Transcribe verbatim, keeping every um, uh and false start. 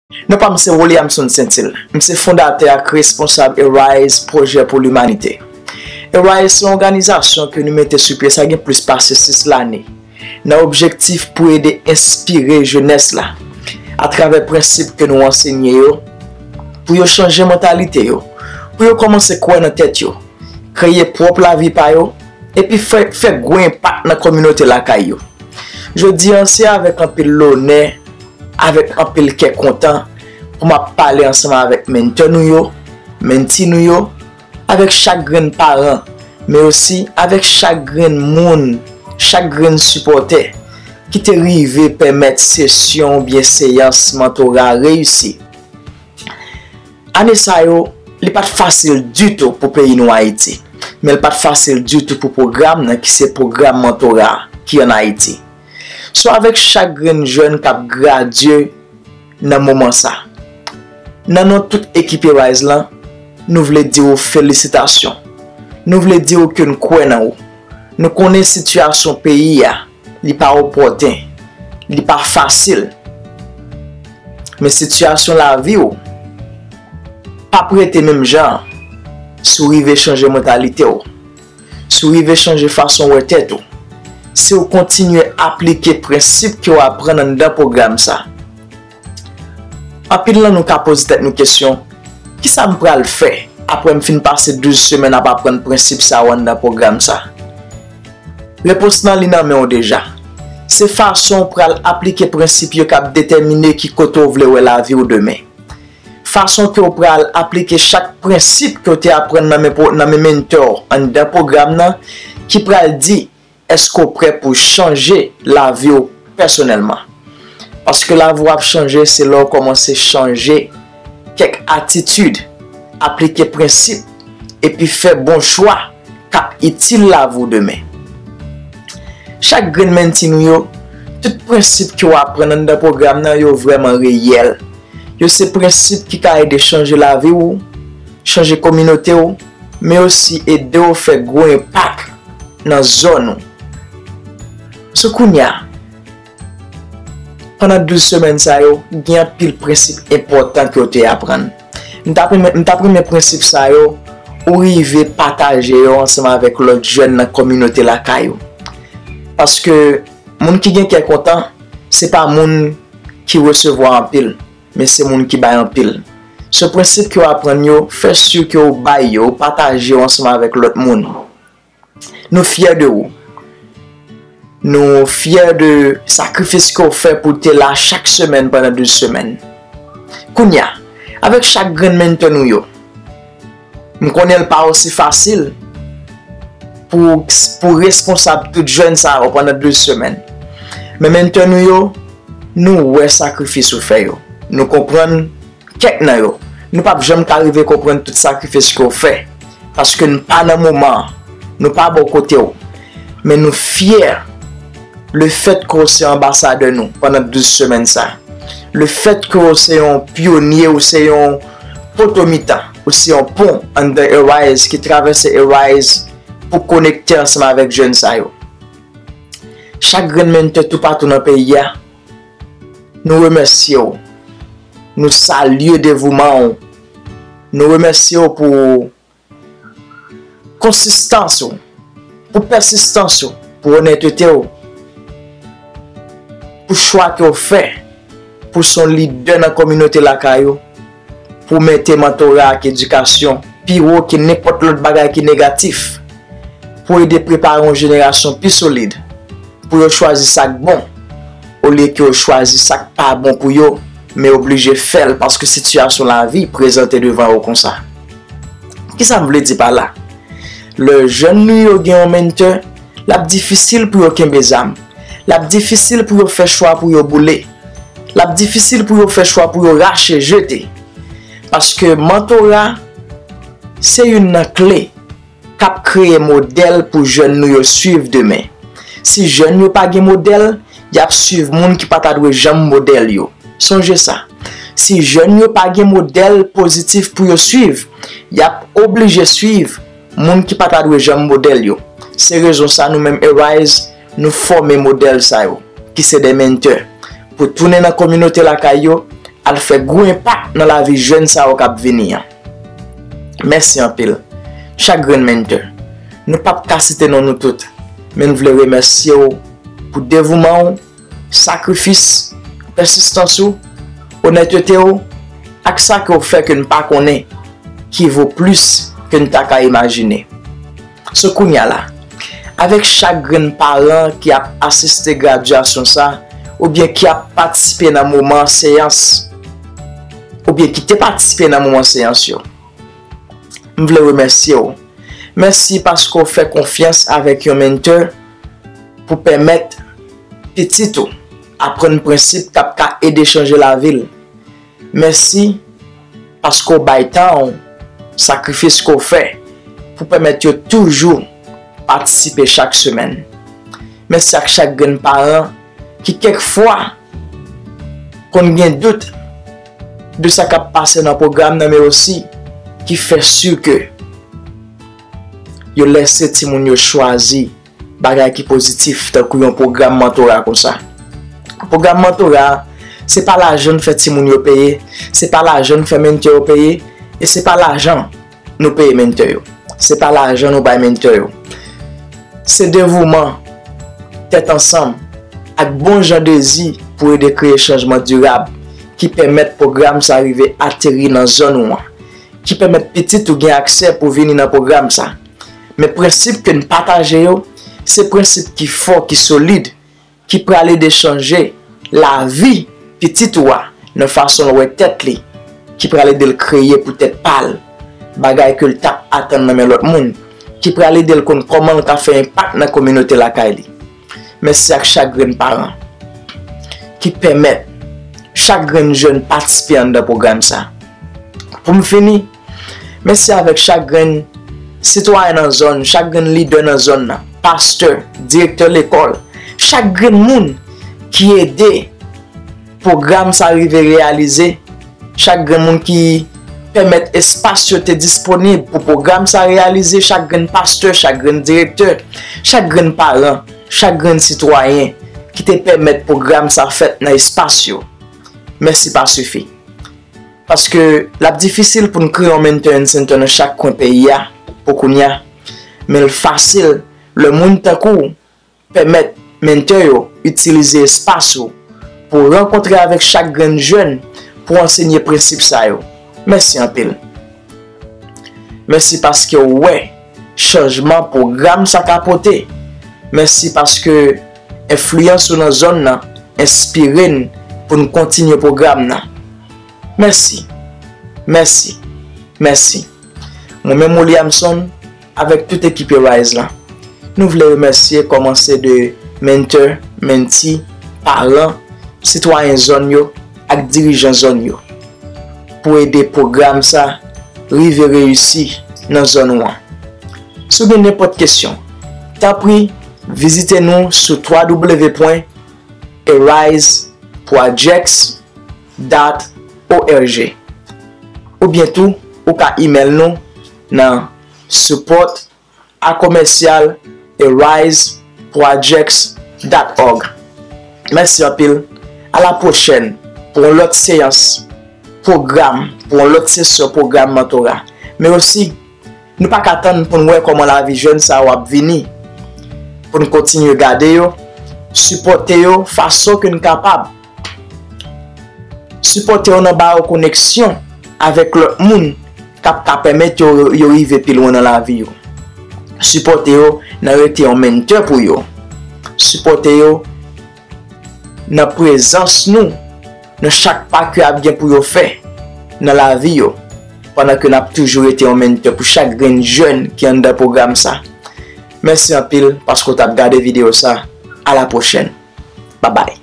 Non pa m se Williamson Saintil. M se fondatè ak responsab Arise Pwojè pou Limanite. Arise se yon òganizasyon ke nou mete sou pye sa gen plis pase sis lane, nan objektif pou ede enspire jenès la atravè prensip ke nou ansenye yo, pou yo chanje mantalite yo, pou yo kòmanse kwè nan tèt yo, kreye pwòp lavi pa yo, epi fè, fè gwo enpak nan kominote lakay yo. Jodi a, se avèk anpil lonè, avèk anpil kè kontan, pou m ap pale ansanm avèk mentè nou yo, menti nou yo, avèk chak grenn paran, men osi avèk chak grenn moun, chak grenn sipòtè ki te rive pèmèt sesyon oubyen seyans mantora reyisi. Ane sa yo, li pa t fasil ditou pou peyi nou Ayiti, men li pa t fasil ditou pou pwogram nan ki se pwogram mantora ki ann Ayiti. So avèk chak grenn jèn k ap gradye nan moman sa. Nan non tout ekip Arise lan, nou vle di w felisitasyon. Nou vle di w ke n kwè nan ou. Nou konnen sitiyasyon peyi a, li pa opòten, li pa fasil. Men sitiyasyon lavi w p ap rete menm jan an si w rive chanje mantalite w, si w rive chanje fason w wè tèt ou, si w kontinye aplike prensip ke w aprann anndan pwogram sa. Anpil nan nou ka poze tèt nou kesyon, kisa m pral fè apre m fin pase douz semèn ap aprann prensip sa yo anndan pwogram sa? Repons lan li nan men w deja. Se fason w pral aplike prensip yo k ap detèmine ki kote w vle wè lavi w demen. Fason ke w pral aplike chak prensip ke w te aprann nan men, nan men mentè w anndan pwogram nan ki pral di èske w prè pou chanje lavi w pèsonèlman. Paske lavi w ap chanje se lè w kòmanse chanje kèk atitid, aplike prensip, epi fè bon chwa k ap itil lavi w demen. Chak grenn menti nou yo, tout prensip ke w aprann anndan pwogram nan yo vrèman reyèl. Yo se prensip ki ka ede chanje lavi w, chanje kominote w, men osi ede w fè gwo enpak nan zòn ou. So kounye a, pandan douz semèn sa yo, gen anpil prensip enpòtan ke w te aprann. M t ap renmen, m t ap renmen prensip sa yo, ou rive pataje yo ansanm avèk lòt jèn nan kominote lakay ou. Paske moun ki gen kè kontan, se pa moun ki resevwa anpil, men se moun ki bay anpil. So prensip ke w aprann yo, fè si ke w bay yo, w pataje yo ansanm avèk lòt moun. Nou fyè de ou. Nou fyè de sakrifis ke w fè pou w te la chak semèn pandan douz semèn. Kounye a, avèk chak grenn mentè nou yo, m konnen l pa osi fasil pou, pou responsab tout jèn sa yo pandan douz semèn. Men mentè nou yo, nou wè sakrifis ou fè yo. Nou konprann kèk nan yo. Nou p ap janm ka rive konprann tout sakrifis ke w fè, paske n pa nan moman an, nou pa bò kote w. Men nou fyè lefètke w se anbasadè nou pandan douz semèn sa. Lefètke w se yon pyonye, ou se yon poto mitan, ou se yon pon anndan Arise ki travèse Arise pou konekte ansanm avèk jèn sa yo. Chak grenn mentè toupatou nan peyi a, nou remèsye w. Nou salye devouman w. Nou remèsye w pou konsistans ou, pou pèsistans ou, pou onètete w, pou chwa ke w fè, pou w se yon lidè nan kominote lakay ou, pou w mete mantora ak edikasyon pi wo ke nenpòt lòt bagay ki negatif, pou w ede prepare yon jenerasyon pi solid, pou yo chwazi sa k bon, olye ke yo chwazi sa k pa bon pou yo, men oblije fè l paske sitiyasyon lavi prezante devan yo konsa. Kisa m vle di pa la? Lè jèn nou yo gen yon mentè, l ap difisil pou yo kenbe zam. L ap difisil pou yo fè chwa pou yo boule. L ap difisil pou yo fè chwa pou yo rache, jete. Paske mantora se youn nan kle k ap kreye modèl pou jèn nou yo swiv demen. Si jèn yo pa gen modèl, y ap swiv moun ki pa ta dwe janm modèl yo. Sonje sa. Si jèn yo pa gen modèl pozitif pou yo swiv, y ap oblije swiv moun ki pa ta dwe janm modèl yo. Se rezon sa nou menm Arise, nou fòme modèl sa yo, ki se de mentè, pou tounen nan kominote lakay yo, al fè gwo enpak nan lavi jèn sa yo k ap vini an. Mèsi anpil. Chak grenn mentor. Nou p ap ka site non nou tout, men n vle remèsye w pou devouman w, sakrifis, pèsistans ou, onètete w, ak sa ke w fè ke n pa konnen, ki vo plis ke n ta ka imajine. So, kounye a la, avèk chak grenn paran ki ap asiste gradyasyon sa, oubyen ki ap patisipe nan moman seyans, oubyen ki te patisipe nan moman seyans yo, m vle remèsye w. Mèsi paske w fè konfyans avèk yon mentor pou pèmèt pitit ou aprann prensip k ap ka ede chanje lavi l. Mèsi paske w bay tan w, sakrifis ke w fè pou pèmèt yo toujou patisipe chak semèn. Mèsi ak chak grenn paran ki kèk fwa konn gen dout de sa k ap pase nan pwogram nan, men osi ki fè si ke yo lèse timoun yo chwazi bagay ki pozitif, tankou yon pwogram mantora konsa. Pwogram mantora, se pa lajan n fè timoun yo peye, se pa lajan n fè mentor yo peye, e se pa lajan nou peye mentor yo. Se pa lajan nou bay mentor yo. Se devouman, tèt ansanm, ak bon jan dezi pou ede kreye chanjman dirab ki pèmèt pwogram sa rive ateri nan zòn ou an, ki pèmèt pitit ou gen aksè pou vini nan pwogram sa. Men prensip ke n pataje yo, se prensip ki fò, ki solid, ki pral ede chanje lavi pitit ou a nan fason l wè tèt li, ki pral ede l kreye pou tèt pa l bagay ke l t ap atann nan men lòt moun, ki pral ede l konn kòman l ka fè enpak nan kominote lakay li. Mèsi ak chak grenn paran ki pèmèt chak grenn jèn patisipe anndan pwogram sa. Pou m fini, mèsi avèk chak grenn sitwayen nan zòn, chak grenn lidè nan zòn nan, pastè, direktè lekòl, chak grenn moun ki ede pwogram sa rive reyalize, chak grenn moun ki pèmèt espas yo te disponib pou pwogram sa reyalize, chak grenn pastè, chak grenn direktè, chak grenn paran, chak grenn sitwayen ki te pèmèt pwogram sa fèt nan espas yo. Mèsi pa sifi. Paske l ap difisil pou n kreye yon mentoring center nan chak kwen peyi a pou kounye a, men l fasil lè moun tankou w pèmèt mentor yo itilize espas ou pou rankontre avèk chak grenn jèn pou ansenye prensip sa yo. Mèsi anpil. Mèsi paske w wè chanjman pwogram sa ka pote. Mèsi paske enfliyans ou nan zòn nan enspire n pou n kontinye pwogram nan. Mèsi. Mèsi. Mèsi. Mwen menm Williamson, avèk tout ekip Arise la, nou vle remèsye kòmanse de mentor, mentee, paran, sitwayen zòn yo ak dirijan zòn yo pou ede pwogram sa rive reyisi nan zòn ou an. Si w gen nenpòt kesyon, tanpri vizite nou sou w w w pwen arise projects dot org. Oubyen tou, ou ka imèl nou nan support a commercial arise projects dot org. Mèsi anpil. A la pwochèn pou yon lòt seyans pwogram, pou yon lòt sesyon pwogram mantora. Men osi, nou pa ka tann pou n wè kòman lavi jèn sa yo ap vini, pou n kontinye gade yo, sipòte yo fason ke n kapab, sipòte yo nan ba yo koneksyon avèk lòt moun k ap ka pèmèt yo, yo rive pi lwen nan lavi yo. Sipòte yo nan rete yon mentor pou yo. Sipòte yo nan prezans nou, nan chak pa ke ap gen pou yo fè nan lavi yo, pandan ke n ap toujou rete yon mentor pou chak grenn jèn ki anndan pwogram sa. Mèsi anpil paske w t ap gade videyo sa. A la pwochèn. Babay.